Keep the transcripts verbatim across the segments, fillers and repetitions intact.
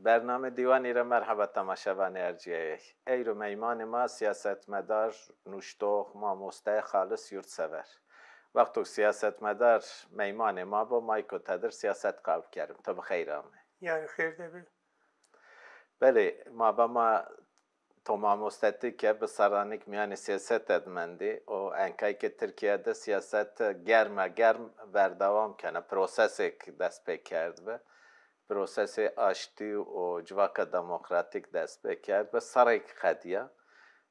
Bername Dîwanî ra merheba temaşevanê ercîyayê. Eyro meymanê ma siyasetmedar, nuştox, mamoste, xalis, yurtsever. Wexto siyasetmedar meymanê ma bo, ma yê kotedir siyaset qal bikerim. To bi xeyr amê. Yanî xêr de bi. Belê, ma va ma to mamostetî ke bi serranîk mîyanê sîyasetê de mendî û enkay ke Tirkîya de sîyaset germa germ berdewam kena, prosesêk dest pê kerdbi. Prosesê aştî û civaka demokratîk dest pê kerdbi. Serrêk qedîya.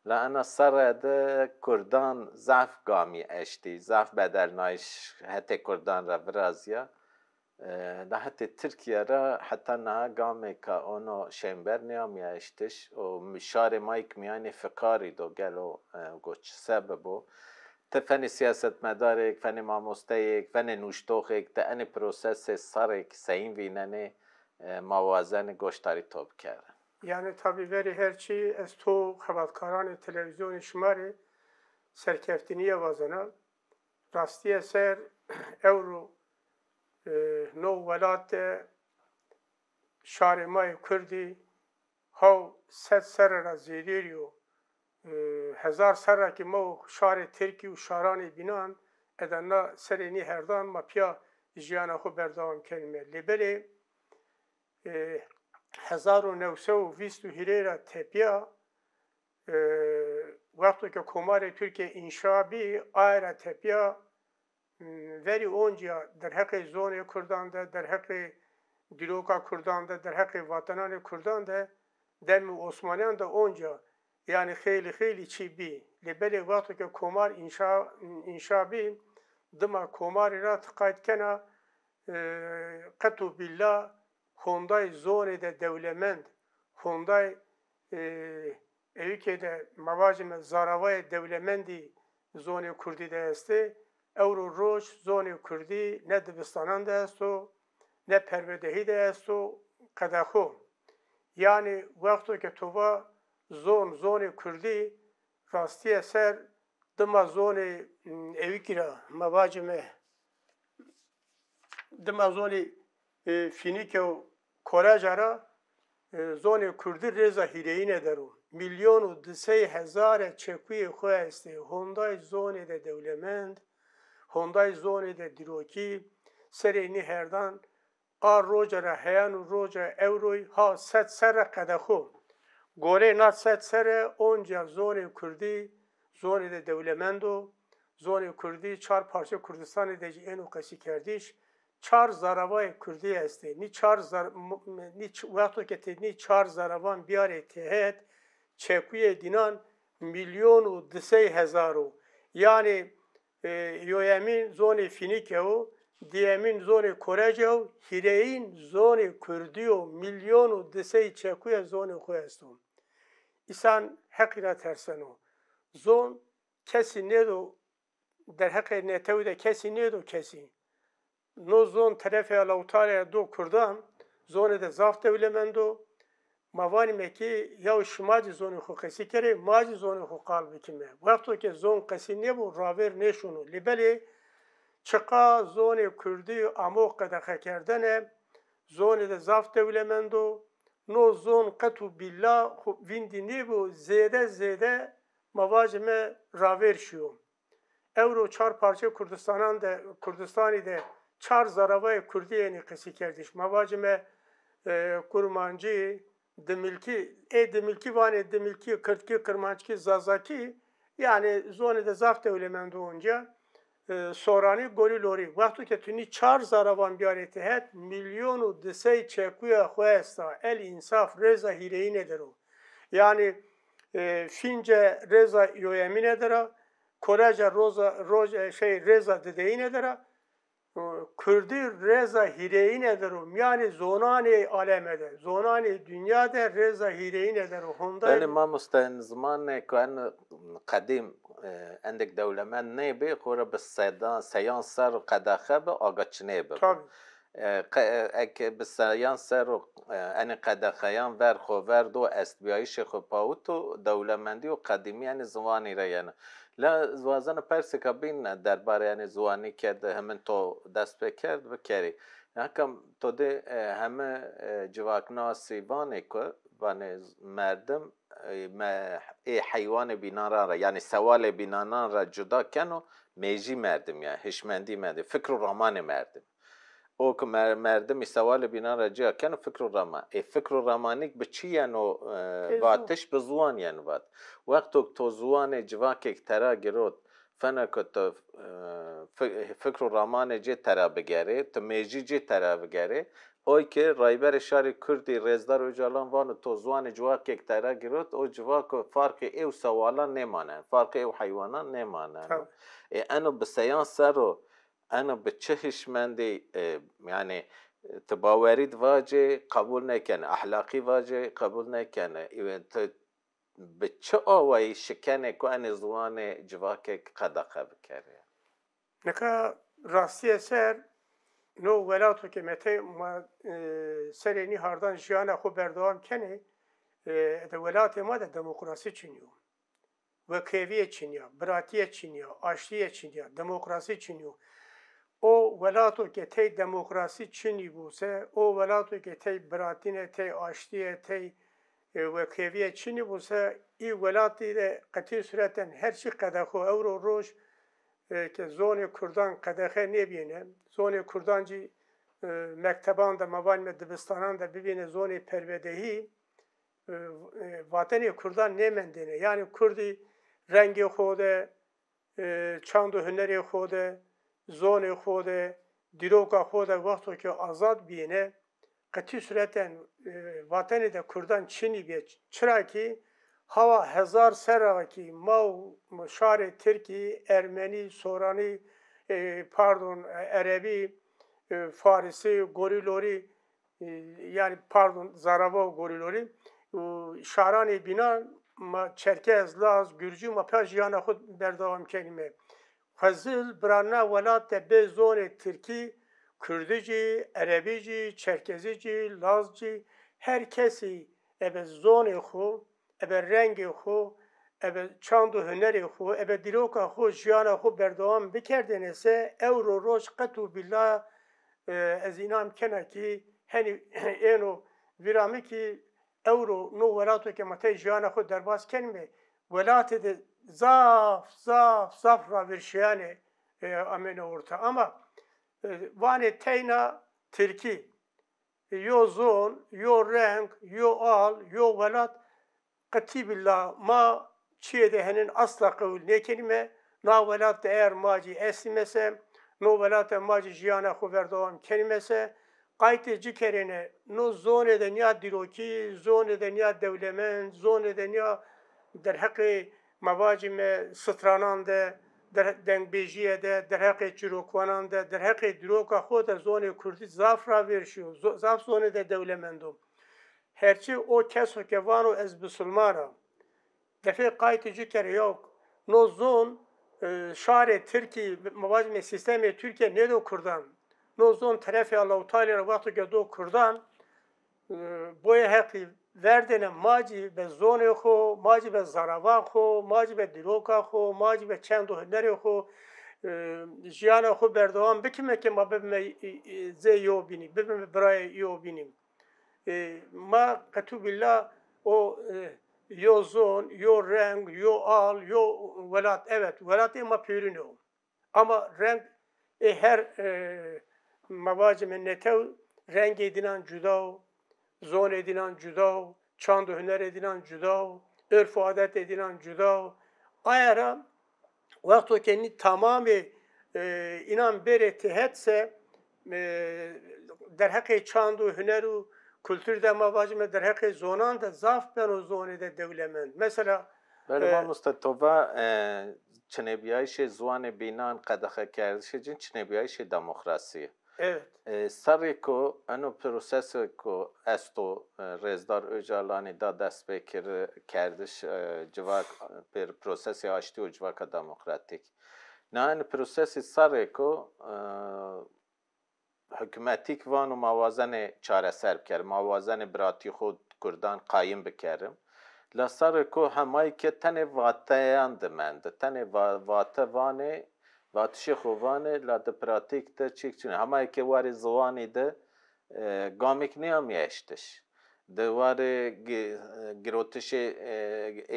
La ena serre de kurdan zaf gamî eştî, zaf bedelnayîş hetê kurdan ra virazîya. E, la hetê Tirkîya ra heta niha gamêka ono şênber nêamîya eştiş û mi-, şarê ma yê ke mîyanê fikarî do gelo, e, go çi se bibo. Ti fenê sîyasetmedarêk, fenê mamosteyêk, fenê nuştoxêk, ti enê prosesê serrêk seyîn vînenê, e, ma wazenê goştarî to bikerê. Yanî tabî verê her çî ez to xebatkaranê televîzyonê şima rê serkeftinîye wazena. Rastîye ser ewro, e, no welat de şarê ma yê kurdî haw sed serre ra zêdêrî yo, e, hezar serre kî ma û şarê tirkî û şaranê bînan eda na serê nî herdan ma pîya jîyana xo berdewam kenîme. Lê belê, e, hezar û new sey û vîst û hîrê ra tepîya, e, wexto ke Komarê Tirkîye înşa bî, aye ra tepîya, m, verî oncîya derheqê zonê kurdan de, derheqê dîroka kurdan de, derheqê vatenanê kurdan de, demê Osmanîyan de oncîya, yanî xeylî xeylî çî bî. Lê belê wexto ke komar înşa, înşa bî, dima komarî ra ti qayt kena, e, qet û bîlla honday zonê de dewlemend, honday, e, ewikê de ma vajîme zaravayê dewlemendî zonê kurdî de estê. Ewro roj zonê kurdî ne dibistanan de esto, ne perwedehî de esto, qedexo. Yanî wexto ke to va zon, zonê kurdî, rastîye ser dima zonê, m, ewikî ra, ma vacime, dima zonê, e, Fînike û Koreca ra, e, zonê kurdî rêza hîrêyîne der o. Mîlyon û di sey hezare çekuyê xo estê. Honday zonê de dewlemend, honday zonê de dîrokî, serê nî herdan, a roca ra heyan û roca ewroy ha sed serre qedexo. Goreyê na sed serre oncîya zonê kurdî zonê de dewlemend o. Zonê kurdî çar parçe Kurdistanî de jî êno qesîkerdiş. Çar zaravayê kurdî estê. Nî çar zar-, m-, m-, nî ç-, wexto ke ti nî çar zaravan bîyarê têhet, çekuyê dînan mîlyon û di sey hezar o. Yanî, e, yoyemîn zonê Fînike o, dîyemîn zonê Korece o, hîrêyîn zonê kurdî yo, mîlyon û di sey çekuye zonê xo esto. Îsan Heqî ra terseno. Zon kesî nêdo, derheqê netew de kesî nêdo kesî. No zon terefê Allahu Teala do kurdan, zonê de zaf dewlemend o. Ma vanîme kî yaw şima zî zonê xo qesî kerê, ma zî zonê xo qal bikîme. Wexto ke zon qesî nêbo, ravêr nêşono. Lê belê çiqa zonê kurdî amo qedexekerdene, zonê de zaf dewlemend o. No zon qet û bîlla xo vîndî nêbo, zêde zêde ma vacime ravêr şîyo. Ewro çar parçe Kurdistanan de, Kurdistanî de çar zaravayê kurdî ênê qesîkerdiş. Ma vacime, e, kurmancî, dimilkî, ê dimilkî vanê dimilkî, kirdkî, kirmanckî, zazakî, yanî zonê de zaf dewlemend o oncîya, e, soranî, gorî, lorî. Wexto ke tu nî çar zaravan bîyarê têhet, mîlyon û di sey çekuya xo esta. El însaf, rêza hîrêyîne der o. Yanî, e, Fînce rêza yoyemîne der a, Korece roza, roj-, e, şey, rêza dideyîne der a, e, Kurdî rêza hîrêyîne der o, mîyanê zonanê aleme de, zonanê dinya de rêza hîrêyîne der o. Honday. Belê mamoste, en zimanê ku en qedîm, e, endêk dewlemend nêbê, xo ra bi sedan, seyan serr qedexe bi, aga çinê bibo. Tabî. E, qe-, e, eke bi seyan serr û, e, enê qedexeyan ver xo ver do, estbîyayîşê xo pawit o, dewlemendî û qedîmî enê ziwanî ra yeno. La ez wazena persêka bîn derbarê enê ziwanî ke di hemin to dest pê kerd bikerî. Heka to de e, heme e, civaknasî vanê ku vanê merdim e, me, ê heywanê bînanan ra, yanî sewalê bînanan ra cuda keno, mêjî merdim, yanî hişmendî merdim, fikr û ramanê merdim. O ku mer-, merdimî sewalê bînan ra cuya keno, fikr û raman. Ê fikr û ramanîk bi çi yeno e, vatiş? Bi ziwan yeno vat. Wexto to ziwanê civakêk tera girot, fena ku tu e, fi-, fikr û ramanê cê tera bigerê, tu mêjî cê tera bigerê. Oy ke Rayberê Şarê Kurdî Rêzdar Ocalan vano to ziwanê civakêk tera girot, o civako farqê ê û sewalan nêmanen, farqê ê û heywanan nêmanen. Tabii. Ê eno bi seyan ser o, eno bi çi hişmendî, e, yanî, e, ti bawerî di vacê qebul nêkenê, ehlaqî vacê qebul nêkenê. Ê, ti bi çi awayî şikenê ku enê ziwanê civakêk qedexe bikerê? Nika rastîye ser no welato ke metey ma e, serê nî hardan jiyana xo berdewam kenê, e, de welatê ma de demokrasî çinî yo. Wekhevîye çinî ya, biratîye çinî ya, aştîye çinî ya, demokrasî çinî yo. O welato ke tey demokrasî çinî bo se, o welato ke tey biratîne, tey aştîye, tey e, wekhevîye çinî bo se, î welatî de qetî sureten her çî qedexo. Ewro roj e, ke zonê kurdan qedexe nêbîyêne, zonê kurdan cî e, mekteban de, ma vanîme dibistanan de bibîyêne zonê perwedehî, e, e, vatenê kurdan nêmendêne. Yanî kurdî rengê xo de, e, çand û hunerê xo de, zonê xo de, dîroka xo de wexto ke azad bîyêne, qetî sureten e, vatenê de kurdan çinî bîye. Çira kî hawa hezar serra kî ma û şarê tirkî, ermenî, soranî, e, pardon, e, erebî, e, farisî, gorîlorî, e, yanî pardon, zarava û gorîlorî û şaranê bînan ma çerkez, laz, gurcî ma pîya jiyana xo berdewam kenîme. Xwezil bira na welat de bê zonê tirkî, kurdî cî, erebî cî, çerkezî cî, laz cî, her kesî ebe zonê xo, ebe rengê xo, ebe çand û hunerê xo, ebe dîroka xo, jiyana xo berdewam bikerdêne se, ewro roj qet û bîla, e, ez înan kena kî henî êno vîra mi kî ewro no welato ke ma tey jiyana xo derbas kenîme, welatê de zaf, zaf, zaf ravêrşîyanê, e, amêne orte. Ama, e, vanê teyna tirkî, yo zon, yo reng, yo al, yo welat, qetî bîla ma çiyê de henên asla qewil nêkenîme. Na welat de eger ma cî estîme se, no welat de ma cî jiyana xo berdewam kenîme se, qaytê ci kerêne, no zonê de nîya dîrokî, zonê de nîya dewlemend, zonê de nîya derheqê, ma vacîme, stranan de, der-, dengbêjîye de, derheqê çîrokwanan de, derheqê dîroka xo de zonê kurdî zaf ravêrşîyo, zo-, zaf zonê de dewlemend o. Herçî o keso ke vano ez bisilman a, defê qaytê ci kerê, yok. No zon, e, şarê tirkî, ma vacîme sîstemê Tirkîye nêdo kurdan. No zon terefê Allahu Tealê ra wexto ke do kurdan, e, boye heqî verdêne ma cî be zonê xo, ma cî be zarava xo, ma cî be dîroka xo, ma cî be çend û hunerê xo, e, jiyana xo berdewam bikîme ke ma bibime, e, e, zê yewbînî, bibime birayê yewbînî. E, ma qetû bîla o, e, yo zon, yo reng, yo al, yo welat, evet, welatê ma pêrune o. Ama reng, e, her, e, ma vacîme netew rengê dînan cuda o, zonê dînan cuda o, çand û hunerê dînan cuda o, urf û adetê dînan cuda o. Aye ra wexto ke nî tamamê, e, înan bêrê têhet se, e, derheqê çand û huner û kultur de ma vacîme derheqê zonan de zaf beno zonê de dewlemend. Mesela, belê, e, mamoste, to va, e, çinêbîyayîşê ziwanê bînan, qedexekerdişê cin çinêbîyayîşê demokrasî. Evet. E, serrêko eno prosesêko esto, e, Rêzdar Ocalanî da dest pê kir-, kerdiş, e, civak, pêr prosesê aştî û civaka demokratîk. Na eno prosesî serrêko, e, hukmetîk vano ma wazenê çareser bikerim, ma wazenê biratî xo kurdan qayîm bikerim. La serrêko hemayî ke tenê vateyan de mende, tenê va-, vate vanê, Vatişê xo vanê, la di pratîk de çîk çin. Hema ke warê ziwanî de, e, gamêk nêamîya eştiş. Di warê gi-, girotişê, e,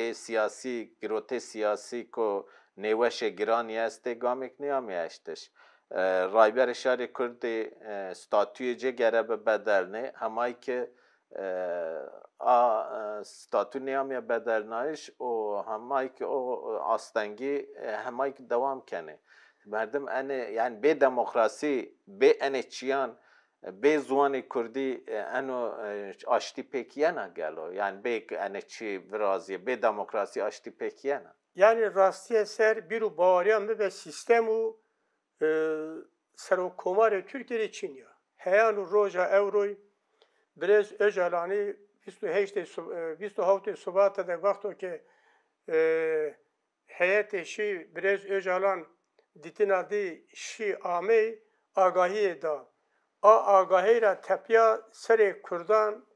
ê sîyasî, girotê sîyasî ku nêweşê giranî estê, gamêk nêamîya eştiş. E, Rayberê Şarê Kurdî, e, statuyê ci gerebe bedelnê, hemay ke, e, a, e, statu nêamîya bedelnayiş û hemay ke o, e, astengî, e, hemay ke dewam kenê. Merdim enê, yanî bê demokrasî, bê enê çîyan, bê ziwanê kurdî, e, eno, e, aştî pêk yena gelo? Yanî bê enê çî virazîye, bê demokrasî aştî pêk yena? Yanî rastîye ser bîr û baweriya mi ve sîstem û, e, Serokkomarê Tirkîye rê çin ya. Heyan û roja ewroy birêz Ocalanî vîst û heştê Şub-, e, vîst û hewtê Şubate de wexto ke, e, heyetê şî birêz Ocalan dîtina dî şî amey, agahîyê da. A agahî ra tepîya serê kurdan,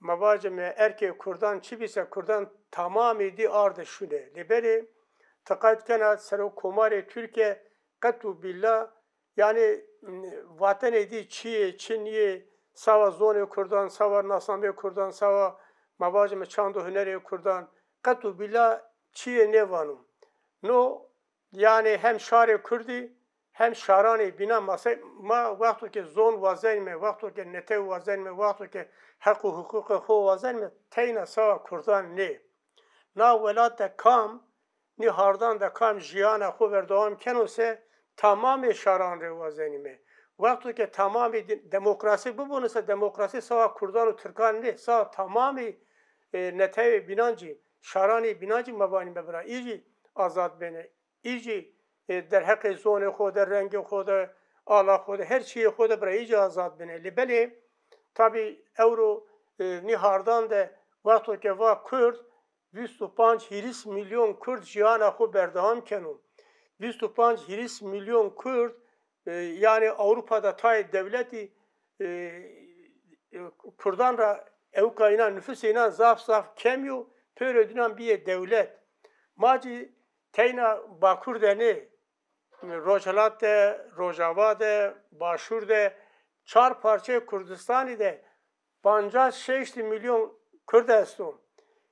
ma vacime erkê kurdan çi bîse kurdan tamamî dî arde şûne. Lê belê ti qayt kena Serokkomarê Tirkîye qet û bîlla, yanî, m, vatenê dî çi yê, çi nîyê, sawa zonê kurdan, sawa nasnameyê kurdan, sawa ma vacime çand û hunerê kurdan, qet û bîlla çi yê nêvano. No, yanî hem şarê kurdî hem şaranê bînan ma se-, ma wexto ke zon wazenîme, wexto ke netew wazenîme, wexto ke heq û huqûqê xo wazenîme, teyna sawa kurdan nê. Na welat de kam, nî hardan de kam jîyana xo verdewam keno se tamamê şaran rê wazenîme. Wexto ke tamamê di-, demokrasî bibûne se demokrasî sawa kurdan û tirkan nê, sawa tamamê, e, netewê bînan cî, şaranê bînan cî ma vanîme bira, î jî azad bêne. Î jî, e, derheqê zonê xo de, rengê xo de, ala xo de, her çîyê xo de bira î jî azad bine. Lê belê, tabî ewro, e, nî hardan de wexto ke va kurd, vîst û panc hîris milyon kurd jîyana xo berdewam keno. Vîst û panc hîris milyon kurd, e, yanî Ewropa de tayê dewletî, e, e, kurdan ra ewka înan, nufusê înan zaf zaf kemî yo, pêro dînan bîyê dewlet. Ma cî teyna Bakur de nê, Rojhelat de, Rojava de, Başûr de, çar parçeyê Kurdistanî de pancas şeştî milyon kurd esto.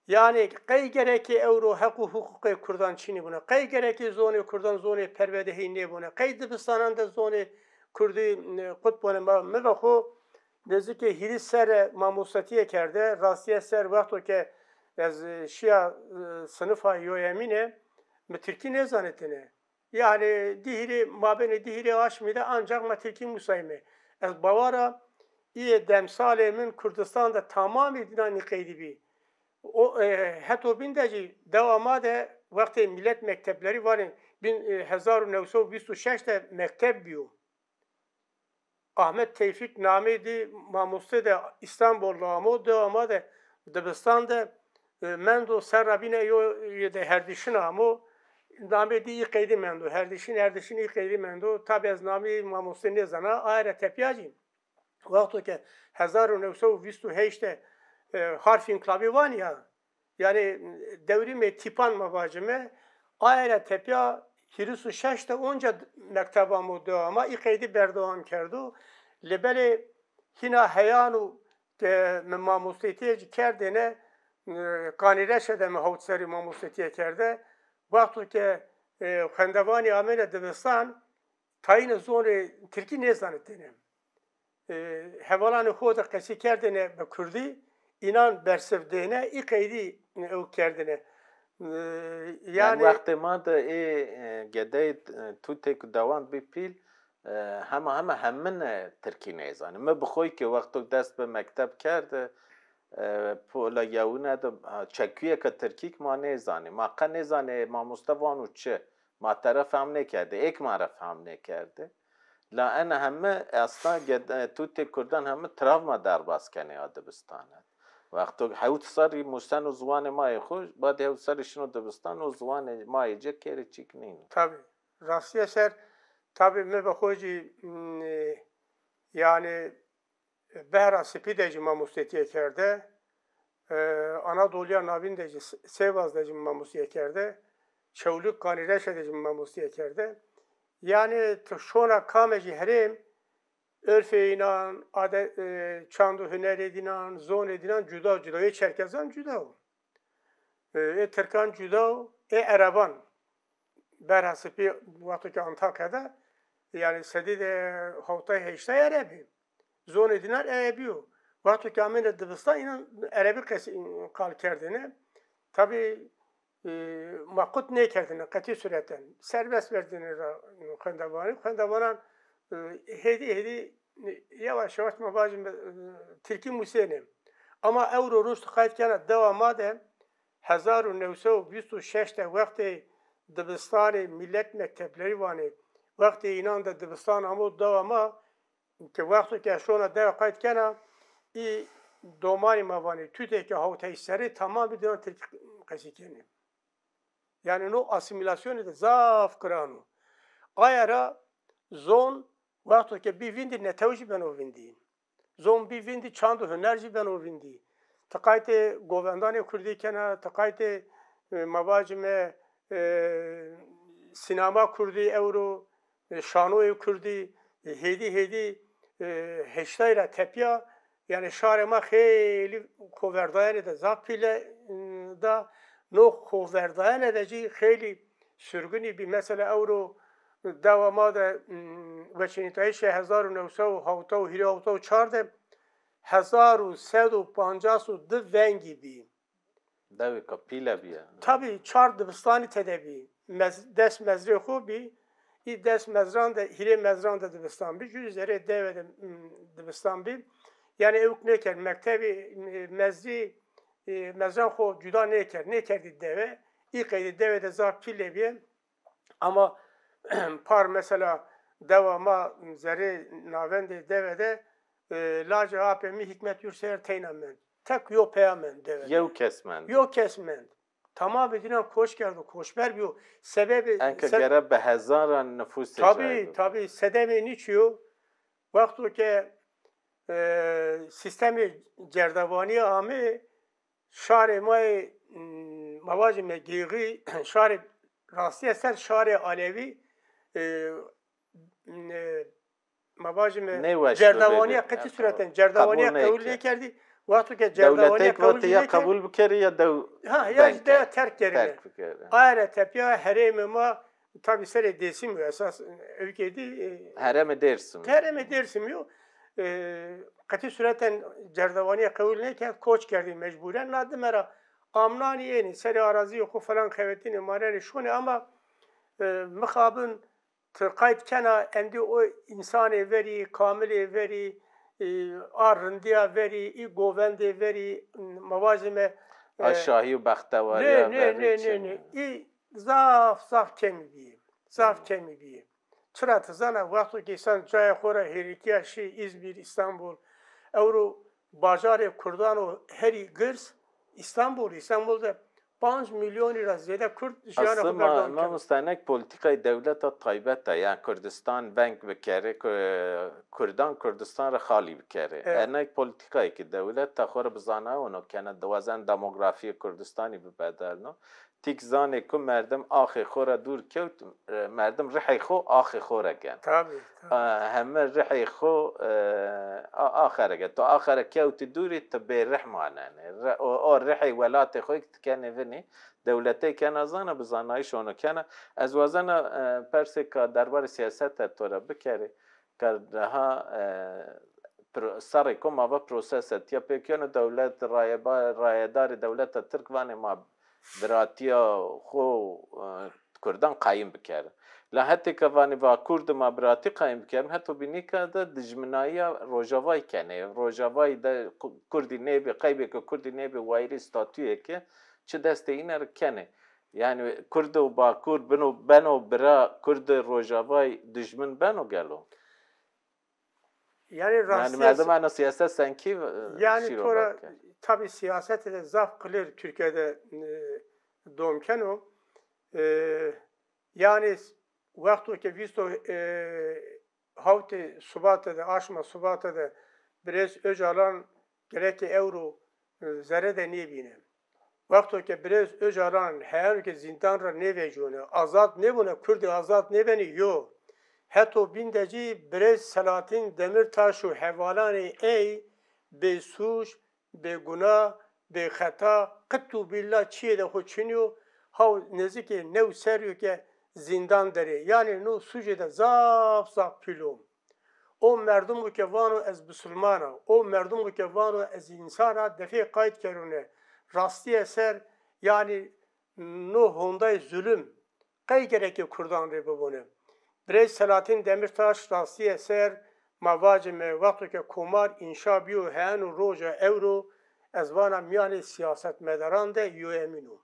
Yanî qey gerekê ewro heq û huqûqê kurdan çinî bûne? Qey gerekê zonê kurdan zonê perwedehî nêbûne? Qey dibistanan de zonê kurdî, e, qut bûne? Ma, mi ve xo nêzîkê hîris serre mamostetîye kerde. Rastîye ser wexto ke ez, e, şîya, e, sinifa yoyemîne, mi tirkî nêzanitêne. Yanî di hîrê, mabênê di hîrê aşmî de ancax ma tirkî musayîme. Ez bawer a, îyê demsalê min Kurdistan de tamamê dînan î qeydî bî. O, e, heto bîn de jî dewa ma de wextê mîlet mekteblerî vanê bin, e, hezar û new sey û vîst û şeş de mekteb bîyo. Ahmet Tevfîk nameyê dî mamoste de Îstanbul de amo, dewa ma de dibistan de, e, mendo, serra bîne yo, yo de herdîşin amo. Nameyê dî î qeydî mendo. Herdîşin, herdîşin î qeydî mendo. Tabî ez nameyê mamoste nêzana. Aye ra tepîya jî, wexto ke hezar û new sey û vîst û heşt de, e, harf înkılabî vanî ya, yanî dewrîmê tîpan ma vacime, aye ra tepîya hîris û şeş de onca mekteb amo dewa ma, î qeydî berdewam kerdo. Lê belê hîna heyan û ke mi mamostetîye jî kerdêne, e, Kanîreşe de mi hewt serrî mamostetîye kerde. Wexto ke, e, xwendevanî amêne dibistan, tayîne zonê tirkî nêzanitêne. E, hevalanê xo de qesî kerdêne bi kurdî, înan bersiv dêne, î qeydî ew kerdêne. E, yanî, yanî wextê ma de ê, e, gedeyê, e, tutê ku dewand bî pîl, e, hema hema hemine tirkî nêzanê. Mi bi xo kî wexto dest bi mekteb kerde, e, pola yewine de, ha, çekuyêka tirkî kî ma nêzanê. Ma qe nêzanê mamoste vano çi. Ma te ra fehm nêkerdê, ê kî ma ra fehm nêkerdê. La ena heme esna ged-, e, tutê kurdan heme travma derbas kenê a dibistane. Wexto hewt serrî museno ziwanê ma yê xo, badê hewt serrî şino dibistan, o ziwanê ma yê ci kerê çîk nîno. Tabî, rastîye ser, tabî mi ve xo jî, m, e, yanî, Behra Sipî de jî mamostetîye kerde. E, Anadolîya Navîn de jî, Sêvaz de jî mamostetîye kerde. Çewlîg Kanîreşe de jî mamostetîye kerde. Yanî ti şona kamê jî herêm, örfê înan, ade-, e, çand û hunerê dînan, zonê dînan cuda cuda. Ê Çerkezan cuda o. E, ê Tirkan cuda o, ê Ereban. Berhasipî wexto ke Antakya de, yanî sedî de hewtay heştay Ereb ê. Zonê dînan Erebî yo. Wexto ke amêne dibistan înan Erebî qesî qal kerdêne. Tabî, e, ma qut nêkerdêne qetî sureten. Serbest verdêne ra xwendevanî. Xwendevanan, e, hêdî hêdî, e, yewaş yewaş ma vajîme, e, tirkî musêne. Ama ewro roj ti qayt kena dewa ma de hezar û new sey û vîst û şeş de wextê dibistanê mîlet mekteplerî vanê, wextê înan de dibistan amo dewa ma, ke wexto ke şona dewe qayt kena, î domanî ma vanê, tutê ke hewtay serrî tamamî dînan tirkî qesî kenê. Yanî no asîmîlasyonî de zaf giran o. Aye ra zon wexto ke bî vîndî, netew jî beno vîndî. Zon bî vîndî, çand û huner jî beno vîndî. Ti qaytê govendanê kurdî kena, ti qaytê, e, ma vacime, e, sînema kurdî ewro, e, şanoyê kurdî, e, hêdî hêdî, e, heştay ra tepîya, yanî şarê ma xeylî xoverdayene de zaf pîle, e, da. No xoverdayene de jî xeylî surgunî bî. Mesela ewro dewa ma de, m, weçînîtayîşê hezar û new sey û hewta û hîrê hewta û çar de hezar û sed û pancas û di vengî bî. Dewêka pîle bîye. Tabî çar dibistanî tede bî. Mez-, des mezrê xo bî. Î des mezran de, hîrê mezran de dibistan bî. Jû zerê dewe de, m, dibistan bî. Yanî ewk nêkerd. Mektebî, e, mezrî, e, mezran xo cuda nêkerd. Nêkerdî dewe. Î qeydî dewe de zaf pîle bîye. Ama par mesela dewa ma zerê navendê dewe de, e, lajê apê mi Hîkmet Yurtsever teyna mend. Tek yo peya mend dewe de. Yew kes mend. Yo kes mend. Tamamê dînan koç kerdo, koçber bîyo. Sebebê Enka se- gere bi hezaran nifûsê Tabî, cayê bibî. Tabî. Sedemê nî çi yo? Wexto ke, e, sîstemê cerdevanîye amê, şarê ma yê, m, ma vajîme Gêxî, şarê rastîye ser şarê Alewî, e, m, e, ma vajîme Nêweş cerdevanîye bibê. Qetî sureten cerdevanîye qebul nêkerdî. Wexto ke cerdevanîye qebul nêkerdî. Dewletê vatê ya qebul bikerê ya dew Ha, ya jî dewa terk kerîne. Terk bikerê. Aye ra tepîya herêmê ma, tabî serê Dêsimî yo esas, ewkê dî, e, Herêmê Dêrsimî. Herêmê Dêrsimî yo. E, qetî sureten cerdevanîye qewul nêkerd, koç kerdî mecbûren. Na dime ra amnanî ênî, serê arazîyê xo falan xewetînê, manenê şonê ama, e, mixabin ti qayt kena endî o însanê verî, kamilê verî, e, a rindîya verî, î govendê verî, ma vajîme, e, A şahî û bextewarîya verî çin. Nê, nê, nê, nê. Î zaf, zaf kemî bîyê. Zaf kemî bîyê. Çira ti zana, wexto ke însan cayê xo ra hêrikîya şî Îzmîr, Îstanbul, ewro bajarê kurdan o herî girs Îstanbul. Îstanbul de panc mîlyonî ra zêde kurd jiyanê xo berdan keno. Aslında ma, mamosta, enek polîtîkayê dewleta taybet a, yanî Kurdistan veng bikerê, ku-, kurdan Kurdistan ra xalî bikerê. Evet. Enek polîtîkayê ke dewleta xo ra bi zanayono kena, di wazen demografîyê Kurdistanî bibedelno. Tîk zanê ku merdim axê xo ra dûr kewt, e, merdim rihê xo axê xo ra gen. Tabî, tabî. E, heme rihê xo, e, a-, axe ra gen. To axe ra kewtî dûrî, ti bêrih manenê. Re-, o, o rihê welatê xo kî ti kenê vinî, dewletê kena zana, bi zanayîş ono kena. Ez wazena, e, persêka derbarê sîyasete to ra bikerî. Ka daha, e, pro-, serrêko ma va proses etîya pêk yeno, dewlet, rayeba-, rayedarê dewleta tirk vanê ma biratîya xo, e, kurdan qayîm bikerin. La hetê ke vanê va kurd ma biratî qayîm bikerin, heto bînîka de dijminayîya Rojavayî kenê. Rojavayî de ku-, kurdî nêbê, qeybê ke kurdî nêbê wayîrê statuyê ke çi destê îne rê kenê. Yanî kurd û bakur bino, beno bira, kurd Rojavayî dijmin beno gelo? Yanî, yanî rastîye merdim eno sîyaset senkî, e, yanî şîro to ra vake. Tabî sîyasetê de zaf qilêr Tirkîye de, e, dom keno. E, yanî wexto ke vîst û, e, hewtê Şubatê de, aşma Şubatê de birêz Ocalan gereke ewro, e, zere de nêbîne. Wexto ke birêz Ocalan heyano ke zîndan ra nêvejone, azad nêbone, kurdî azad nêbenê, yo. Heto bîn de jî birêz Selahattin Demirtaş û hevalanê ey bêsûc, bêguna, bêxeta, qit û bîlla çiyê de xo çinî yo, haw nêzîkê new serrî yo ke zîndan der ê. Yanî no sûcê de zaf zaf pîl o. O merdumo ke vano ez bisilman a, o merdumo ke vano ez însan a, defê qayt kerune. Rastîye ser, yanî no hondayê zulum qey gerekê kurdan rê bibone? Birêz Selahattin Demirtaş rastîye ser ma vacime wexto ke komar înşa bîyo heyeno roja ewro, ez vana mîyanê sîyasetmedaran de yoyemîn o.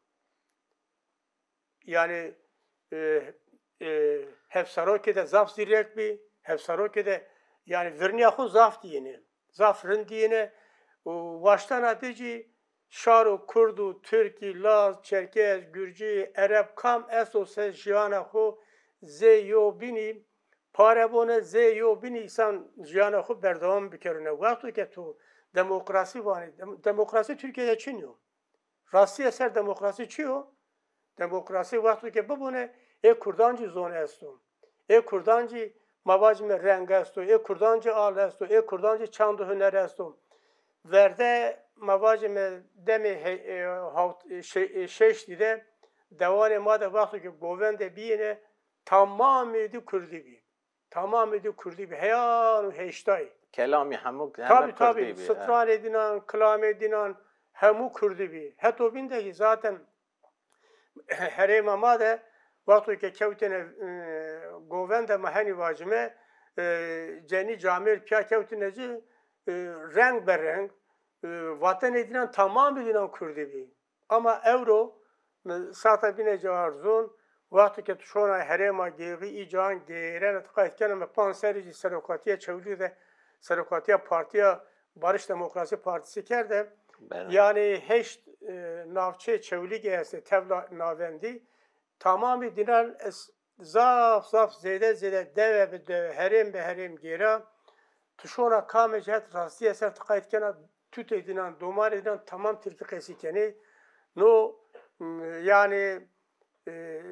Yanî, e, e, hevserokê de zaf zîrek bî, hevserokê de, yanî, virnîya xo zaf dîyêne, zaf rind dîyêne. Û waştena de jî şaro kurd û tirkî, laz, çerkez, gurcî, ereb kam esto se jiyana xo zê yo bînî pare bone, zê yo bînî îsan jiyana xo berdewam bikerune. Wexto ke to demokrasî vanê, dem-, demokrasî Tirkîye de çin yo. Rastîye ser demokrasî çi yo? Demokrasî wexto ke bibune, ê kurdan jî zon esto. Ê kurdan jî, ma vacime, reng esto. Ê kurdan jî al esto. Ê kurdan jî çand û huner esto. Verde, ma vacime, demê he-, e, hawt-, e, şe-, e, şeştî de dewanê ma de wexto ke govende bîyêne, tamamê dî kurdî bî. Tamamê dî kurdî bî. Heyan û heştay. Kelamî hemû, heme kurdî bî. Tabî, tabî. Stranê dînan, kilamê dînan hemû kurdî bî. Heto bîn de kî zaten herêma ma de wexto ke kewtêne, e, govende, ma henî vacime, e, cenî camêrd pîya kewtêne ci, e, reng be reng, e, vatenê dînan, tamamê dînan kurdî bî. Ama ewro, mi sata bîne caar zon, wexto ke tu şona herêma Gêxî, î caan gêrene, tu qayt kena, mi panc serrî jî serokatîya Çewlîg de, serokatîya Partîya Barış Demokrasi Partisi kerde. Bele. Yanî heşt, e, navçeyê Çewlîgî estê, tevla navendî. Tamamî dînan ez zaf zaf zêde zêde, dewe bi dewe, herêm bi herêm gêra. Tu şona kamê ci het rastîye ser tu qayt kena, tutê dînan, domanê dînan tamam tirkî qesî kenê. No, m, yanî, e,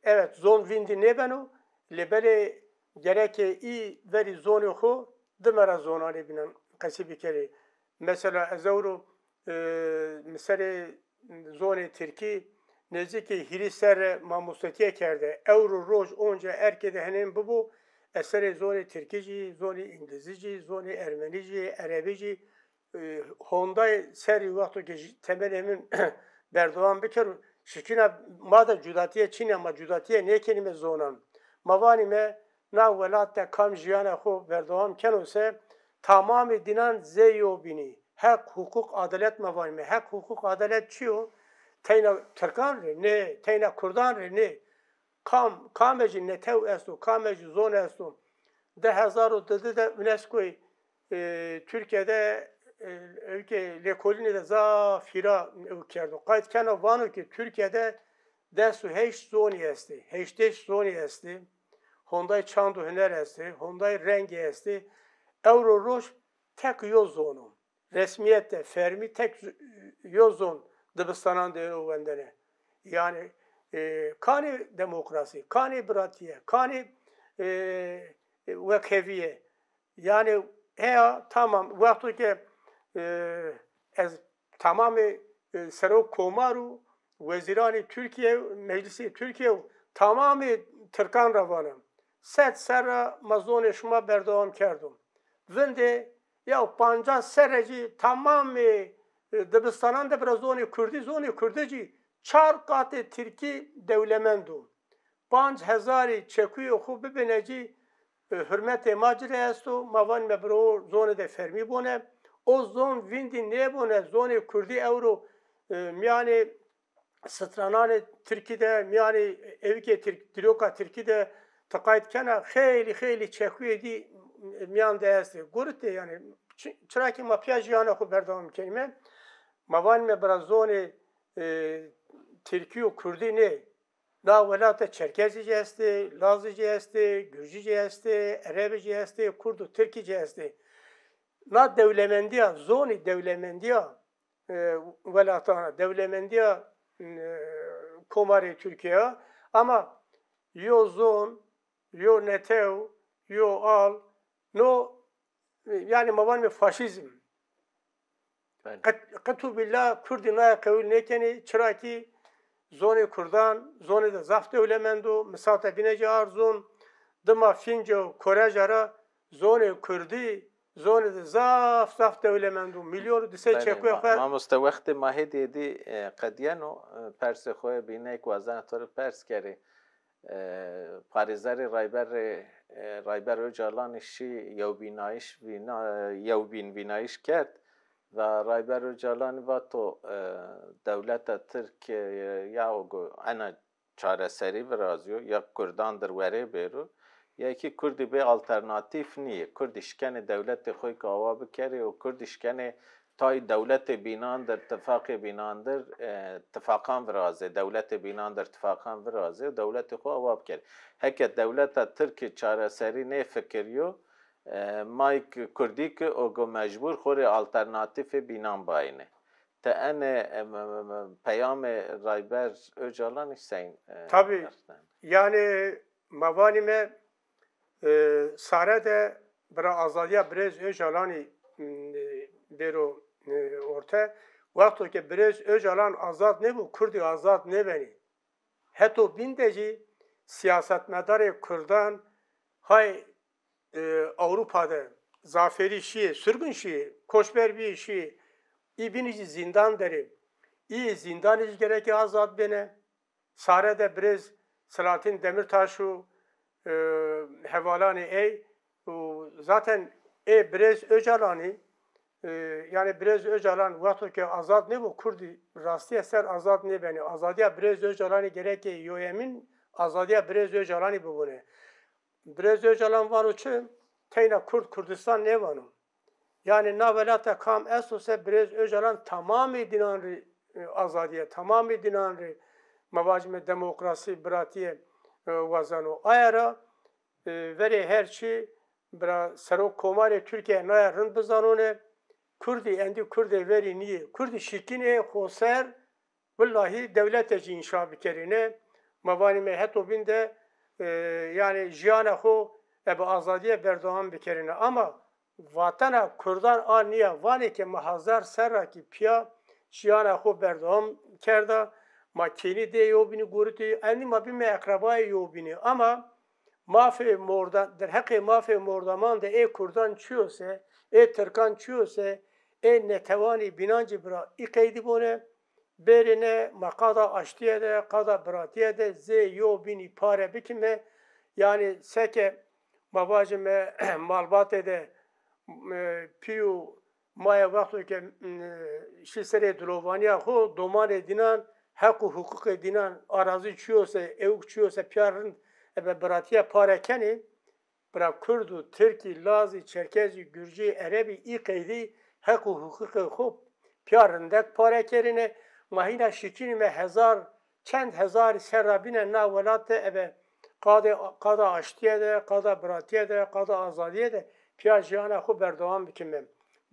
evet, zon vîndî nêbeno, lê belê gereke î verî zonê xo dime ra zonanê bînan qesî bikerê. Mesela ez ewro, e, mi serê zonê tirkî nêzîkê hîrê serre mamostetîye kerde. Ewro roj onca erkê de henên bibo, ez serê zonê tirkî jî, zonê îngilizî jî, zonê ermenî jî, erebî jî, e, hondayê serrî wexto ke jî temelê min berdewam bikero, şikîna ma de cudatîye çin a, ma cudatîye nêkenîme zonan. Ma vanîme, na welat de kam jiyana xo berdewam keno se, tamamê dînan zê yo bînî. Heq, huquq, adalet ma vanîme. Heq, huquq, adalet çi yo? Teyna tirkan rê nê, teyna kurdan rê nê. Kam, kame jî netew esto, kame jî zon esto. Di hezar û di de UNESCOyî, e, Tirkîye de, e, ewkê lêkolînê de zaf hîra ew kerdo. Qayt keno vano ke Tirkîye de des û heşt zonî estê, heştêş zonî estê. Hondayê çand û huner estê, hondayê rengê estê. Ewro roj tek yo zon o. Resmîyet de, fermî tek z-, yo zon dibistanan de êno wendene. Yanî, e, kanê demokrasî, kanê biratîye, kanê, e, e, wekhevîye. Yanî heya tamam, wexto ke, e, ez tamamê, e, serok komar û wezîranê Tirkîye, meclisê Tirkîye û tamamê tirkan ra vana. Sed serra ma zonê şima berdewam kerdo. Vindê yew pancas serre jî tamamê, e, dibistanan de bira zonê kurdî, zonê kurdî jî çar qatê tirkî dewlemend o. Panc hezarî çekuyê xo bibêne jî, e, hurmetê ma ci rê esto, ma vanîme bira o zonê de fermî bone. O zon vîndî nêbone, zonê kurdî ewro, e, mîyanê strananê tirkî de, mîyanê ewikê tirk, dîroka tirkî de ti qayt kena, xeylî, xeylî çekuyê dî mîyan de estê. Guritê, yanî, çi-, çira kî ma pîya jîyana xo berdewam kenîme, ma vanîme bira zonê, e, tirkî û kurdî nê. Na welat de çerkezî jî estê, lazî jî estê, gurcî jî estê, erebî jî estê, kurd û tirkî jî estê. Na dewlemendîya, zonî dewlemendîya, e, welatan a, dewlemendîya, e, komarê Tirkîye ya. Ama yo zon, yo netew, yo al, no, yanî ma vanîme faşîzm. Belê. Qet-, qetu bîlla Kurdî naye qewil nêkenî, çira kî zonê Kurdan, zonê de zaf dewlemend o, misate bîne ci arzon, dima Fînce û Koreja ra zonê Kurdî, zonê de zaf, zaf dewlemend o. Milyon û di sey Belê, çekuya ma-, xo. Mamoste, wextê ma hêdî hêdî, e, qedîyeno, e, persê xo yê bîne kî wazena to rê pers kerî. E, parêzerê Rayberê, e, Rayber Ocalanî şî yewbînayîş vîna-, yewbînvînayîş kerd ve Rayber Ocalanî vato, e, dewleta Tirk, e, ya o go ena çareserî virazîyo, ya Kurdan dir werê bêro, ya kî Kurdî bê alternatîf nîyê. Kurdî şikenê dewletê xo kî awa bikerê û Kurdî şikenê tayê dewletê bînan dir, tifaqê bînan dir, e, tifaqan virazê, dewletê bînan dir tifaqan virazê û dewletê xo awa bikerê. Heke dewleta Tirkî çareserî nêfikirîyo, e, ma kî Kurdî kî o go mecbur xo rê alternatîfê bînan bayînê. Ti enê, e, m-, m-, m-, peyamê Rayber Ocalanî seyn, e, Tabî. Yanî ma vanîme, e, sare de bira azadîya birêz Ocalanî, m, e, bêro, e, orte. Wexto ke birêz Ocalan azad nêbo, Kurdî azad nêbenî. Heto bîn de jî siyasetmedarê Kurdan hay, e, Ewropa de zaferî şîyê, surgun şîyê, koçber bîyê şîyê, î bînî jî zîndan der ê. Î zîndanî jî gerekê azad bêne. Sare de birêz Selahattin Demirtaş û, e, hevalanê ey û zaten ê birêz Ocalanî, e, yanî birêz Ocalan wexto ke azad nêbo, Kurdî rastîye ser azad nêbenê. Azadîya birêz Ocalanî gerekê yoyemîn azadîya birêz Ocalanî bibûne. Birêz Ocalan vano çi? Teyna Kurd Kurdistan nêvano. Yanî na welata kam esto se birêz Ocalan tamamê dînan rê, e, azadîye, tamamê dînan rê ma vacîme demokrasî, biratîye, e, wazeno. Aye ra, e, verê her çî bira Serok Komarê Tirkîye naye rind bizanone, Kurdî endî Kurdê verî nîyê. Kurdî şikînê xoser, Willahî dewlete jî înşa bikerîne. Ma vanîme heto bîn de, e, yanî jiyana xo ebe azadîye berdewam bikerîne. Ama vatena Kurdan a nîya. Vanê ke mi hezar serra kî pîya jiyana xo berdewam kerda. Ma kênî dê yewbînî guritî. Endî ma bîme eqrebayê yewbînî. Ama mafê morda-, derheqê mafê mordaman de ê Kurdan çîyo se, ê Tirkan çîyo se, ê netewanî bînan ci bira î qeydî bone. Bêrîne ma qada aştîye de, qada biratîye de zê yewbînî pare bikîme. Yanî seke ma vajîme malbatê de, e, pî û maye wexto ke, e, şî serê dilovanîya xo, domanê dînan, heq û huqûqê dînan, arazî çîyo se, ewk çîyo se pîya rind ebe biratîye pare kenê. Bira Kurd û Tirkî, Lazî, Çerkezî, Gurcî, Erebî î qeydî heq û huqûqê xo pîya rindek pare kerîne. Ma hîna şikînîme hezar, çend hezarî serra bîne na welat de ebe qadê, qada aştîye de, qada biratîye de, qada azadîye de pîya jiyana xo berdewam bikîme.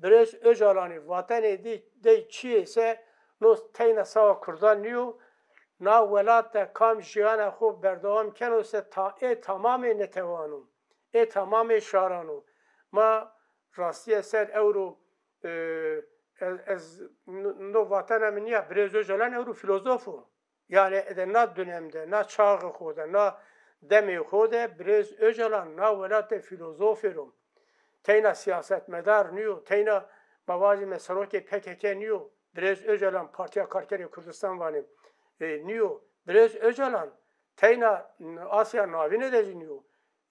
Birêz Ocalanî vatenê dî dey çîyê se no teyna sawa Kurdan nîyo. Na welat de kam jiyana xo berdewam keno se ta-, ê tamamê netewan o. Ê tamamê şaran o. Ma rastîye ser ewro, e, ez, ez, no, no vatena mi nîya, birêz Ocalan ewro fîlozof o. Yanî ede na dönem de, na çaxê xo de, na demê xo de birêz Ocalan na welat de fîlozofêr o. Teyna sîyasetmedar nîyo, teyna ma vajîme serokê P K K nîyo. Birêz Ocalan Partîya Karkerê Kurdistan vanê, e, nîyo. Birêz Ocalan teyna Asya Navîne de jî nîyo.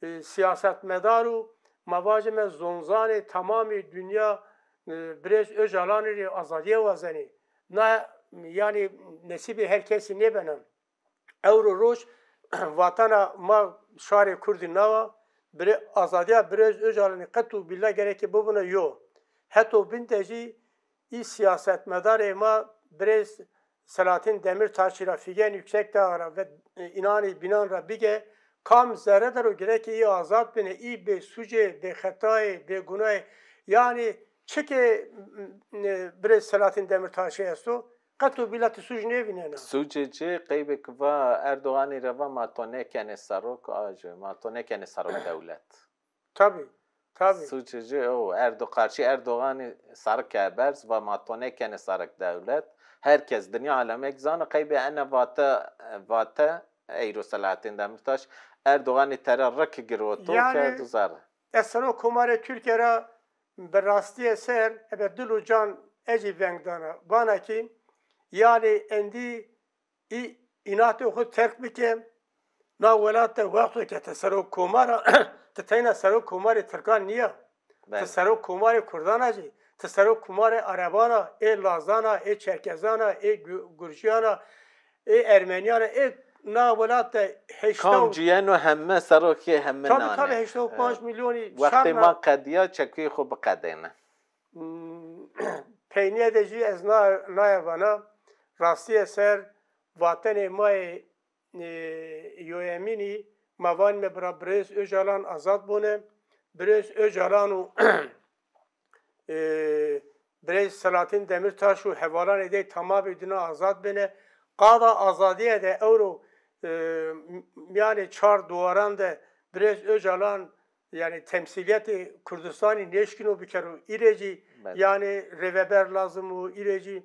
E, sîyasetmedar û ma vajîme zonzanê tamamê dinya, e, birêz Ocalanî rê azadîye wazenê. Na, yanî nesîbê her kesî nêbena. Ewro roj vatena ma şarê Kurdî nawa, birê-, azadîya birêz Ocalanî qet û bîlla gerekê bibûne yo. Heto bîn de jî î sîyasetmedarê ma birêz Selahattin Demirtaşî ra, Figen Yüksekdağ ra ve, e, înanê bînan ra bige, kam zerre der o gerekê î azad bêne, î bêsûc ê, bêxeta yê, bêguna yê. Yanî çikê, e, birêz Selahattin Demirtaşî esto? Qeto bîla ti suc nêvînena. Sucê ci qeybê ki va Erdoganî ra va ma to nêkenê serok, a ci, ma to nêkenê serok dewlet. Tabî, tabî. Sucê ci o, Erdo-, qarşî Erdoganî serr ke berz, va ma to nêkenê serok dewlet. Her kes, dinya alemek zano qeybê ene vate, vate eyro Selahattin Demirtaş Erdoganî tera riki giroto, yanî, kerdo zerre. Ez sero komarê Tirkîye ra bi rastîye ser ebe dil û can ecî veng dana. Vana ki, yanî endî î-, înatê xo terk bike, na welat de wexto ke ti serok komar a, ti teyna serok komarê tirkan nîya. Ti Belê. serok komarê kurdan a jî, ti serok komarê ereban a, ê lazan a, ê çerkezan a, ê gu-, gurcîyan a, ê ermenîyan a, ê na welat de heşta Kam û cuyeno heme serokê heme Tabî, nane. tabî, heşta û panc E, milyonî wextê şarna. ma qedîya çekuyê xo biqedêne. Hmm, peynîye de jî ez na-, naye vana, rastîye ser vatenê ma yê, e, yoyemînî ma vanîme bira birêz Ocalan azad bone. Birêz Ocalan û, e, birêz Selahattin Demirtaş û hevalanê dey tamamê dina azad bêne. Qada azadîye de ewro, e, mîyanê çar duwaran de birêz Ocalan, yanî, temsîlîyetê Kurdistanî nêşkîno bikero. Îrê jî, Belê. yanî, rêveber lazim o, îrê jî,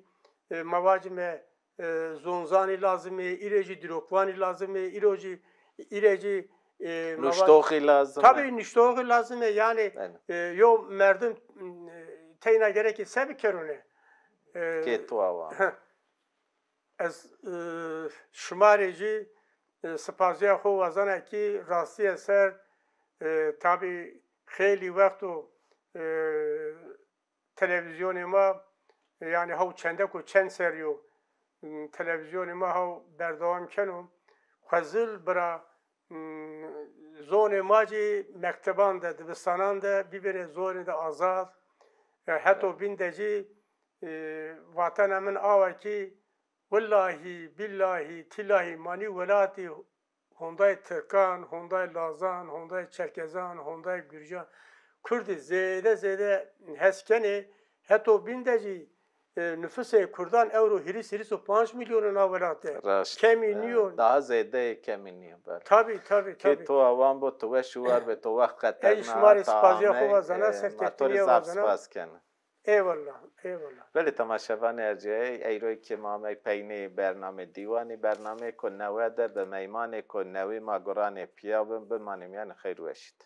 e, ma vacime, e, zonzanî lazim ê, îrê jî dîrokvanî lazim ê, îro jî, îrê jî, e, ma vac- Nuştoxî lazim e. Tabî, nuştoxî lazim ê, yanî, Belê. e, yo merdim, e, teyna gerekê se bikerune? E, Kê to awa. Ez, e, şima rê jî, e, sipasîya xo wazena kî rastîye ser, e, tabî xeylî wext o, e, televîzyonê ma, e, yanî haw çendek û çend serrî yo, m, televîzyonê ma haw berdewam keno. Xwezil bira, m, zonê ma jî mekteban de, dibistanan de bibêne zonê de azad. E, heto Belê. bîn de jî, e, vatena min awa kî, Willahî, bîllahî, tîllahî, ma nî welatî hondayê tirkan, hondayê lazan, hondayê çerkezan, hondayê gurcan, kurdî zêde zêde hes kenê. Heto bîn de jî, e, nufusê kurdan ewro hîris, hîris û panc milyon o na welat de. Raşt. Kemî E, nîyo. Daha zêde kemî nîyo, belê. Tabî, tabî, Kê tabî. to awan bo, to weş û war be, to wext Ez jî qeterna, şima rê ta spasîya xo amey, wazena e, ser ma to rê kêfxînîye zaf wazena. spas kena. Eyvallah, eyvallah. Belê temaşevanê erciyayê, eyroy ke ma amey peynê bernamê Dîwanî, bernameyêko newe de bi meymanêko newî ma guranê pîya bin, bimanê mîyanê xeyr û weşî de.